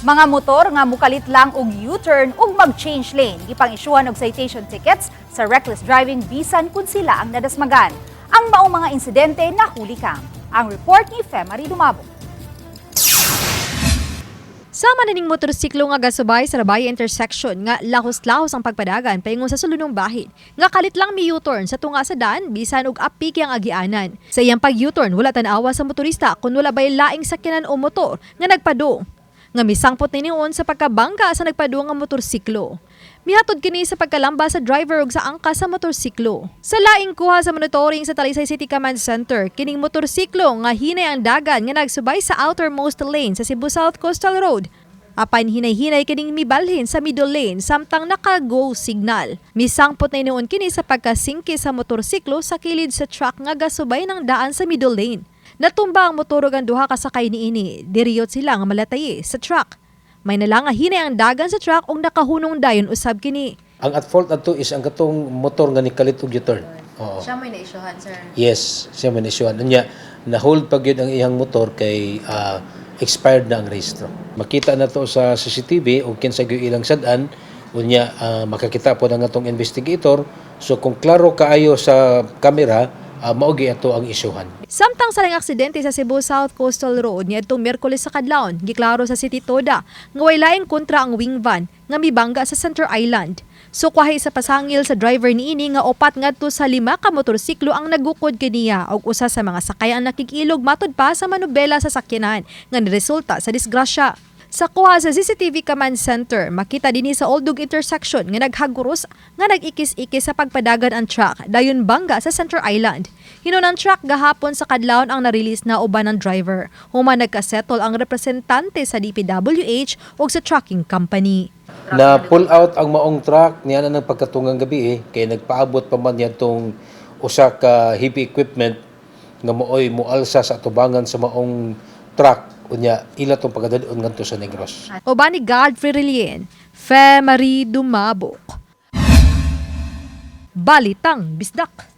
Mga motor nga mukalit lang og U-turn ug mag-change lane, gipang-isyuhan og citation tickets sa reckless driving bisan kun sila ang nadasmagan. Ang maong mga insidente nahuli cam. Ang report ni Femary Dumabo. Sama na ning motorsiklo nga gasubay sa Rabaya intersection nga lahos-lahos ang pagpadagan paingon sa sulunong bahin nga kalit lang mi U-turn sa tunga sa daan bisan og apik ang agianan. Sa iyang pag U-turn, wala tan-awa sa motorista kung wala bay laing sakyanan o motor nga nagpadung nga misangpot ni niyon sa pagkabangga sa nagpadung nga motorsiklo. Mihatod kini sa pagkalamba sa driver ug sa angkas sa motorsiklo. Sa laing kuha sa monitoring sa Talisay City Command Center, kining motorsiklo nga hinay ang dagan nga nagsubay sa outermost lane sa Cebu South Coastal Road. Apan hinay-hinay kining mibalhin sa middle lane samtang naka-go signal. Misangpot na noon kini sa pagkasingki sa motorsiklo sa kilid sa truck nga gasubay ng daan sa middle lane. Natumba ang motor ug ang duha ka sakay niini. Diriyot sila nga malatayi sa truck. May nalang nga hinay ang dagan sa truck ug nakahunong dayon usab kini. Ang at fault adto is ang katong motor nga nikalit og U-turn. Oo. Siya may na-issuehan, sir. Yes, siya man isyuhan. Unya, na-hold pa gyud ang iyang motor kay expired na ang rehistro. Makita na to sa CCTV ug kinsa gyud ilang sad-an. Unya, makakita po ang atong investigator. So kung klaro kaayo sa kamera, mao gyud ato ang isyuhan. Samtang sa laing aksidente sa Cebu South Coastal Road niadtong Miyerkules sa kadlawon, giklaro sa City Toda nga way laing kontra ang wing van nga mibangga sa Center Island. Sukwahi sa pasangil sa driver niini nga 4 ngadto sa 5 ka motorsiklo ang nagukod kaniya ug usa sa mga sakay ang nakig-ilog matud pa sa manubela sa sakyanan nga niresulta sa disgrasya. Sa kuha sa CCTV Command Center, makita dinhi sa Oldog intersection nga naghaguros nga nag-ikis-ikis sa pagpadagan ang truck dayon bangga sa Center Island. Hinon ang truck gahapon sa kadlawon ang na-release na uban ng driver. Human nagkasettle ang representante sa DPWH ug sa trucking company. Na pull out ang maong truck niya na ng pagkatungang gabi eh, kay nagpaabot pa man niya tong usa ka heavy equipment nga mooy mualsa sa atubangan sa maong truck, unya ila tong pagkadal-on ngadto sa Negros. Uban ni Godfrey Relien, Fe Marie Dumabok. Balitang Bisdak.